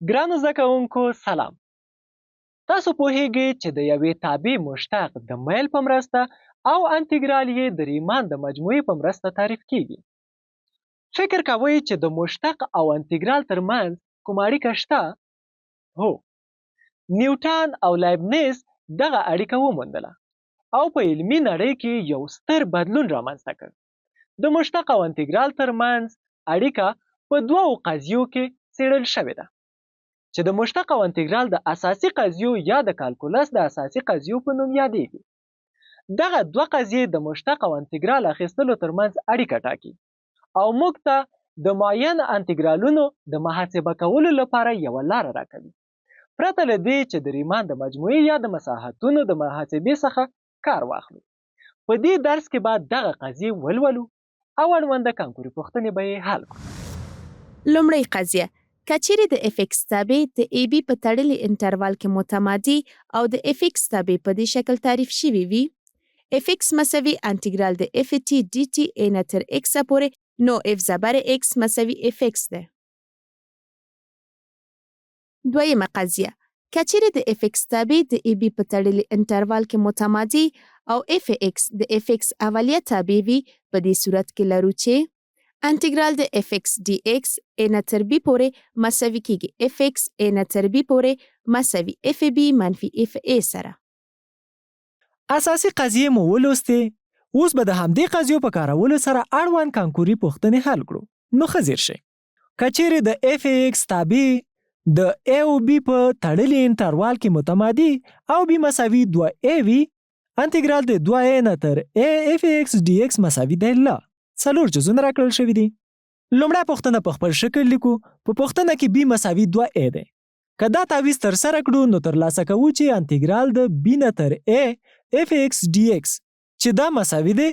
ګرانو زده کوونکو سلام. تاسو پوهیږئ چې د یوې تابع مشتق د میل په مرسته او انتیګرال یې د ریمان د مجموعې په مرسته تعریف کیږي. فکر کوئ چې د مشتق او انتیګرال ترمنځ کومه اړیکه شته؟ هو، نیوټن او لایبنیز دغه اړیکه وموندله او په علمي نړۍ کې یو ستر بدلون رامنځته کړ. د مشتق او انتیګرال ترمنځ اړیکه په دوو قضیو کې څېړل شوې ده، چې د مشتق او انتیګرال د اساسي قضیو یا د کالکولس د اساسي قضیو په نوم یادېږي. دغه دوه قضیې د مشتق او انتیګرال اخیستلو ترمنځ اړیکه ټاکي او موږ ته د معین انتیګرالونو د محاسبه کولو لپاره یوه لاره راکوي، پرته له دې چې د ریمان د مجموعې یا د مساحتونو د محاسبې څخه کار واخلو. په دې درس کې به دغه قضیې ولولو او اړونده کانکوري پوښتنې به یې حل کړو. لومړۍ قضیه، که چېرې د اف ایکس تابع د ای بي په تړلي انټروال کې متمادي او د اف ایکس تابع په دې شکل تعریف شوي وي، اف ایکس مساوي انټیګرال د اف ټي ډي ټي ای نه تر ایکسه پورې، نو اف زبر ایکس مساوي اف ایکس دی. دویمه قضیه، که چېرې د اف ایکس تابع د ای بي په تړلي انټروال کې متمادي او اف ایکس د اف ایکس اولیه تابع وي، په دې صورت کې لرو چې انټیګرال د اف ایکس ډي ایکس ای نه تر بي پورې مساوي کېږي اف ایکس ای نه تر بي پورې مساوي اف بي منفي اف ای سره. اساسي قضیې مو ولوستې، اوس به د همدې قضیو په کارولو سره اړوند کانکوري پوښتنې حل کړو، نو ښه ځیر شئ. که چیرې د اف ایکس تابع د ای او بي په تړلي انټروال کې متمادي او بي مساوي 2 ای وي، انتیګرال د 2 ای نه تر ای اف ایکس ډي ایکس مساوي دی له څلور جزونه راکړل شوي دي. لومړی پوښتنه په خپل شکل لیکو، په پوښتنه کې بي مساوي 2 ای دی. که دا تعویض ترسره کړو نو ترلاسه کوو چې انتیګرال د بي نه تر ای اف ایکس ډي ایکس چې دا مساوي دی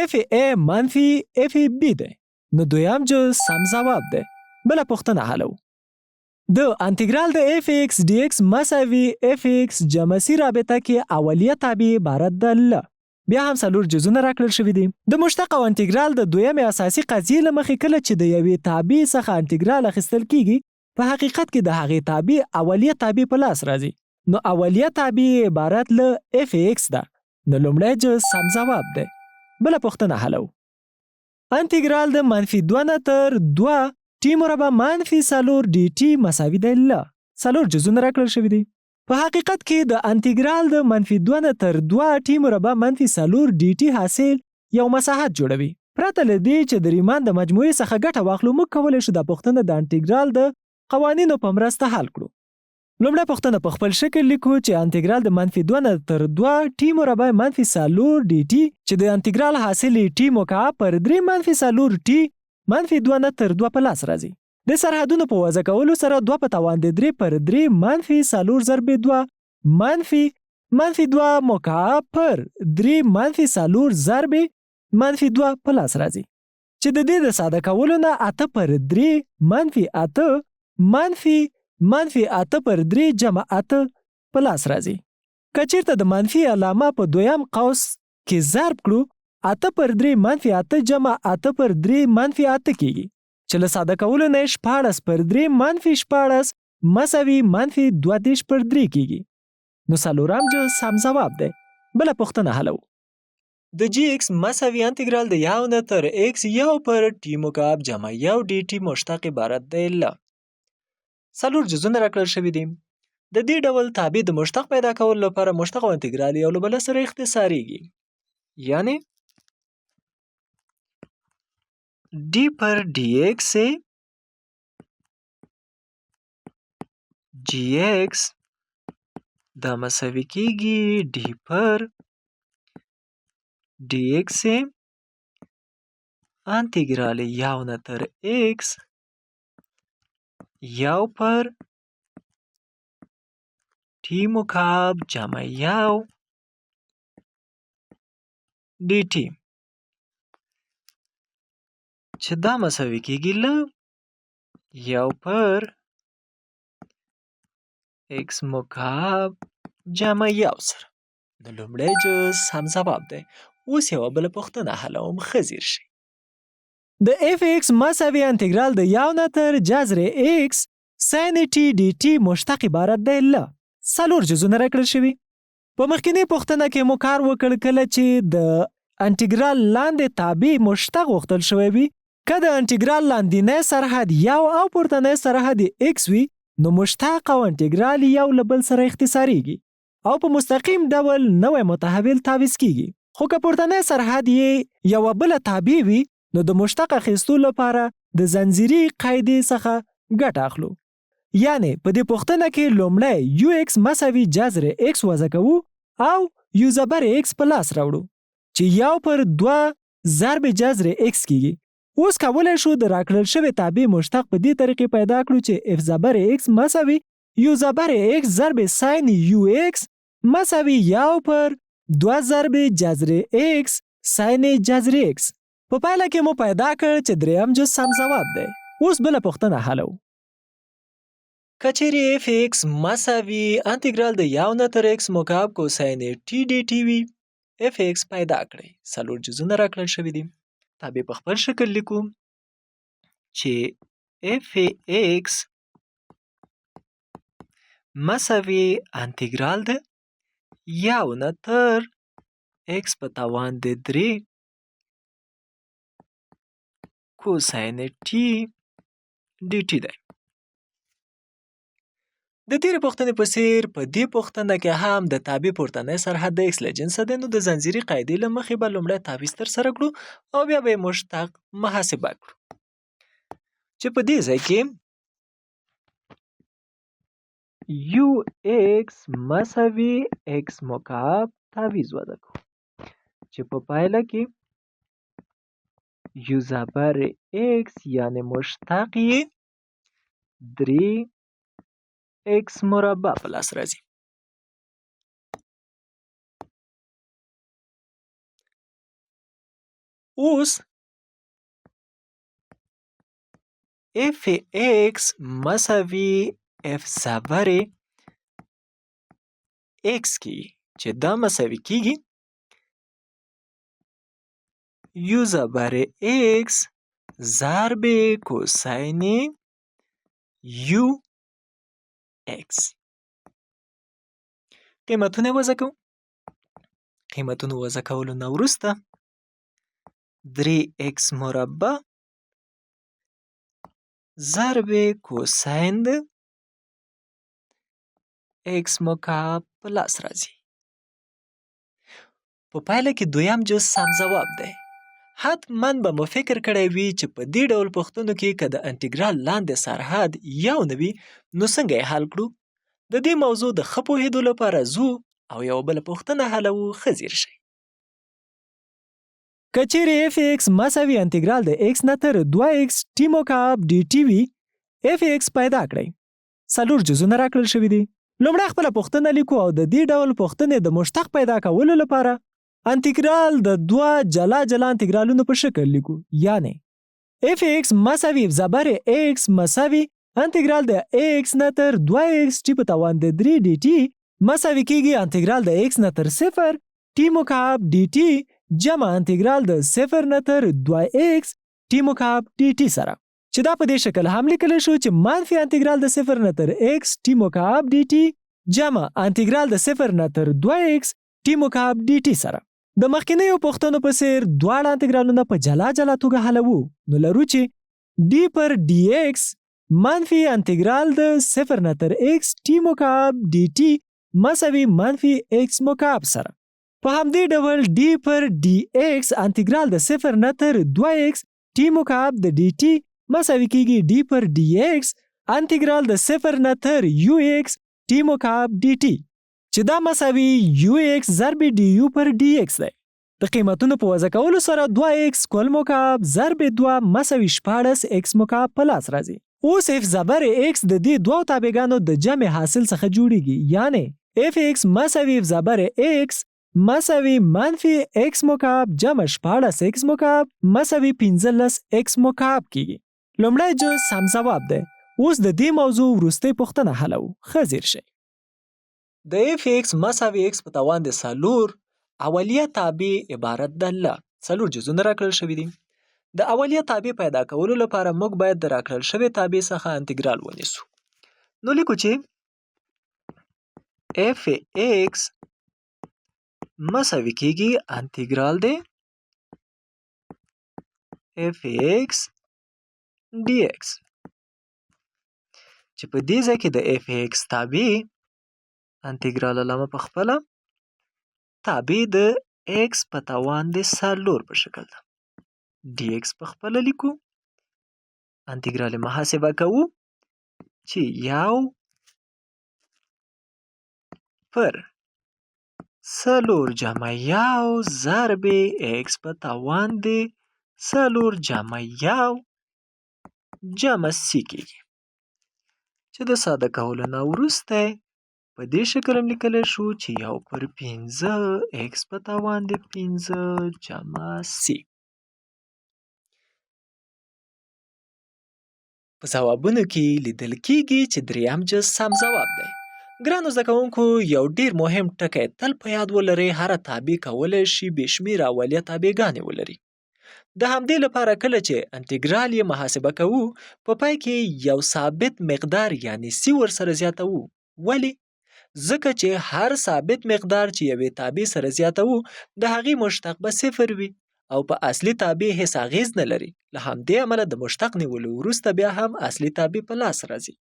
اف ای منفي اف بي دی. نو دویم جز سم ځواب دی. بله پوښتنه حلوو. د انتیګرال د اف ایکس ډي ایکس مساوي اف ایکس جمع سي رابطه کې اولیه تابع عبارت ده له. بیا هم څلور جزونه راکړل شوي دي. د مشتق او انتیګرال د دویمې اساسي قضیې له مخې کله چې د یوې تابع څخه انتیګرال اخیستل کیږي په حقیقت کې د هغې تابع اولیه تابع په لاس راځي، نو اولیه تابع یې عبارت له اف ایکس ده، نو لومړی جز سم ځواب دی. بله پوښتنه حلوو. انتیګرال د منفي 2 نه تر 2 ټي مربع منفي 4 ډي ټي مساوي دی له څلور جزونه راکړل شوي دي. په حقیقت کې د انتیګرال د منفي 2 نه تر 2 ټي مربع منفي 4 ډي ټي حاصل یو مساحت جوړوي. پرته له دې چې د ریمان د مجموعې څخه ګټه واخلو، موږ کولی شو دا پوښتنه د انتیګرال د قوانینو په مرسته حل کړو. لومړی پوښتنه په خپل شکل لیکو چې انتیګرال د منفي 2 نه تر 2 ټي مربع منفي 4 ډي ټي چې د انتیګرال حاصل یې ټي مکعب پر 3 منفي 4 ټي منفي 2 نه تر 2 په لاس راځي. د سرحدونو په وضع کولو سره 2 په توان د 3 پر 3 منفي 4 ضرب 2 منفي منفي 2 مکعب پر 3 منفي 4 ضرب منفي 2 په لاس راځي چې د دې د ساده کولو نه 8 پر 3 منفي 8 منفي منفي 8 پر 3 جمع 8 په لاس راځي. که چیرته د منفي علامه په دویم قوس کې ضرب کړو، 8 پر 3 منفي 8 جمع 8 پر 3 منفي 8 کیږي چې له ساده کولو نه یې 16 پر 3 منفي 16 مساوي منفي 32 پر 3 کیږي. نو څلورم جز سم ځواب دی. بله پوښتنه حلوو. د جي ایکس مساوي انتیګرال د یو نه تر ایکس یو پر ټي مکعب جمع یو ډي ټي مشتق عبارت دی له څلور جزونه راکړل شوي دي. د دې ډول تابع د مشتق پیدا کولو لپاره مشتق او انتیګرال یو له بله سره اختصاریږي، یعنی ډي پر ډي ایکس جی ایکس دا مساوي کیږي ډي پر ډي ایکس انتیګرال یو نه تر ایکس یو پر ټي مکعب جمع یو ډي ټي چې دا مساوي کیږي له یو پر ایکس مکعب جمع یو سره. نو لومړی جز سم ځواب دی. اوس یوه بله پوښتنه حلوم، ښه ځیر شئ. د اف ایکس مساوي انتیګرال د یو نه تر جذر ایکس ساین ټي ډي ټي مشتق عبارت دی له څلور جزونه راکړل شوي. په مخکینۍ پوښتنه کې مو کار وکړ کله چې د انټیګرال لاندې تابع مشتق غوښتل شوی وي، که د انټیګرال لاندینی سرحد یو او پورتنی سرحد یې ایکس وي نو مشتق او انټیګرال یو له بل سره اختصاریږي او په مستقیم ډول نوی متحول تعویض کیږي. خو که پورتنی سرحد یې یوه بله تابع وي نو د مشتق اخیستو لپاره د ځنځیري قاعدې څخه ګټه اخلو. یعنې په دې پوښتنه کې لومړی یو ایکس مساوي جذر ایکس وضع کوو او یو زبر ایکس په لاس راوړو چې یو پر دوه ضرب جذر ایکس کیږي. اوس کولی شو د راکړل شوې تابع مشتق په دې طریقې پیدا کړو چې اف زبر ایکس مساوي یو زبر ایکس ضرب ساین یو ایکس مساوي یو پر دوه ضرب جذر ایکس ساین جذر ایکس. په پایله کې مو پیدا کړ چې دریم جز سم ځواب دی. اوس بله پوښتنه حلوو. که چیرې اف ایکس مساوي انتیګرال د یو نه تر ایکس مکعب کوساین ټي ډي ټي وي، اف ایکس پیدا کړئ. څلور جزونه راکړل شوي دي. تابع په خپل شکل لیکو چې اف ایکس مساوي انتیګرال د یو نه تر ایکس په توان د درې کوساین ټي ډي ټي دی. د تېرې پوښتنې په څیر په دې پوښتنه کې هم د تابع پورتنی سرحد د ایکس له جنسه دی، نو د ځنځیري قاعدې له مخې به لومړی تعویض ترسره کړو او بیا به یې مشتق محاسبه کړو چې په دې ځای کې یو ایکس مساوي ایکس مکعب تعویض وضع کوو چې په پایله کې یو زبر ایکس یعنې مشتق یې درې ایکس مربع په لاس راځي. اوس اف ایکس مساوي اف زبر ایکس کیږي چې دا مساوي کیږي یو زبر ایکس ضرب کوساین یو ایکس. قیمتونه وضع کوو. قیمتونو وضع کولو نه وروسته درې ایکس مربع ضرب کوساین د ایکس مکعب په لاس راځي. په پایله کې دویم جز سم ځواب دی. حتما به مو فکر کړی وي چې په دې ډول پوښتنو کې که د انټیګرال لاندې سرحد یو نه وي نو څنګه یې حل کړو؟ د دې موضوع د ښه پوهېدو لپاره ځو او یوه بله پوښتنه حلوو، ښه ځیر شئ. که چیرې اف ایکس مساوي انتیګرال د ایکس نه تر دوه ایکس ټي مکعب ډي ټي وي، اف ایکس پیدا کړئ. څلور جزونه راکړل شوي دي. لومړی خپله پوښتنه لیکو او د دې ډول پوښتنې د مشتق پیدا کولو لپاره انتیګرال د دوه جلا جلا انتیګرالونو په شکل لیکو، یعنې اف ایکس مساوي اف زبر ایکس مساوي انتیګرال د ایکس نه تر دوه ایکس ټي په توان د درې ډي ټي مساوي کیږي انتیګرال د ایکس نه تر صفر ټي مکعب ډي ټي جمع انتیګرال د صفر نه تر دوه ایکس ټي مکعب ډي ټي سره، چې دا په دې شکل هم لیکلی شو چې منفي انتیګرال د صفر نه تر ایکس ټي مکعب ډي ټي جمع انتیګرال د صفر نه تر دوه ایکس ټي مکعب ډي ټي سره. د مخکنیو پوښتنو په څیر دواړه انتیګرالونه په جلا جلا توګه حلوو، نو لرو چې ډي پر ډي ایکس منفي انتیګرال د صفر نه تر ایکس ټي مکعب ډي ټي مساوي منفي ایکس مکعب سره. په همدې ډول ډي پر ډي ایکس انتیګرال د صفر نه تر دوه ایکس ټي مکعب د ډي ټي مساوي کیږي ډي پر ډي ایکس انتیګرال د صفر نه تر یو ایکس ټي مکعب ډي ټي چې دا مساوي یو ایکس ضرب ډي یو پر ډي ایکس دی. د قیمتونو په وضع کولو سره دوه ایکس کل مکعب ضرب دوه مساوي 16 ایکس مکعب په لاس راځي. اوس اف زبر ایکس د دې دوو تابعګانو د جمع حاصل څخه جوړیږي، یعنې اف ایکس مساوي اف زبر ایکس مساوي منفي ایکس مکعب جمع 16 ایکس مکعب مساوي 15 ایکس مکعب کیږي. لومړی جز سم ځواب دی. اوس د دې موضوع وروستۍ پوښتنه حلوو، ښه ځیر شئ. د اف ایکس مساوي ایکس په توان د څلور اولیه تابع عبارت ده له څلور جزونه راکړل شوي دي. د اولیه تابع پیدا کولو لپاره موږ باید د راکړل شوې تابع څخه انتیګرال ونیسو. نو لیکو چې اف ایکس مساوي کیږي انتیګرال دی اف ایکس ډي ایکس، چې په دې ځای کې د اف ایکس تابع انتیګرال علامه په خپله تابع د ایکس په توان د څلور په شکل ده، ډي ایکس په خپله لیکو، انتیګرال محاسبه کوو چې یو پر څلور جمع یو ضرب ایکس په توان د څلور جمع یو جمع سي کېږي، چې د ساده کولو نه وروسته په دې شکل هم لیکلی شو چې یو پر پنځه ایکس په توان د پنځه جمع سي. په ځوابونو کې لیدل کیږي چې دریم جز سم ځواب دی. ګرانو زده کوونکو، یو ډیر مهم ټکی تل په یاد ولرئ، هره تابع کولی شي بې شمېره اولیه تابع ګانې ولري. د همدې لپاره کله چې انتیګرال یې محاسبه کوو، په پای کې یو ثابت مقدار یعنی سی ورسره زیاتوو. ولې؟ ځکه چې هر ثابت مقدار چې یوې تابع سره زیاتوو، د هغې مشتق به صفر وي او په اصلي تابع هیڅ اغیز نه لري. له همدې امله د مشتق نیولو وروسته بیا هم اصلي تابع په لاس راځي.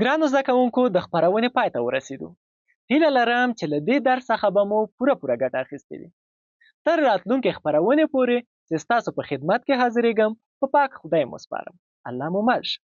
ګرانو زده کوونکو، د خپرونې پای ته ورسېدو. هیله لرم چې له دې درس څخه به مو پوره پوره ګټه اخیستې وي. تر راتلونکې خپرونې پورې چې ستاسو په خدمت کې حاضرېږم، په پاک خدای مو سپارم. الله مو مل شه.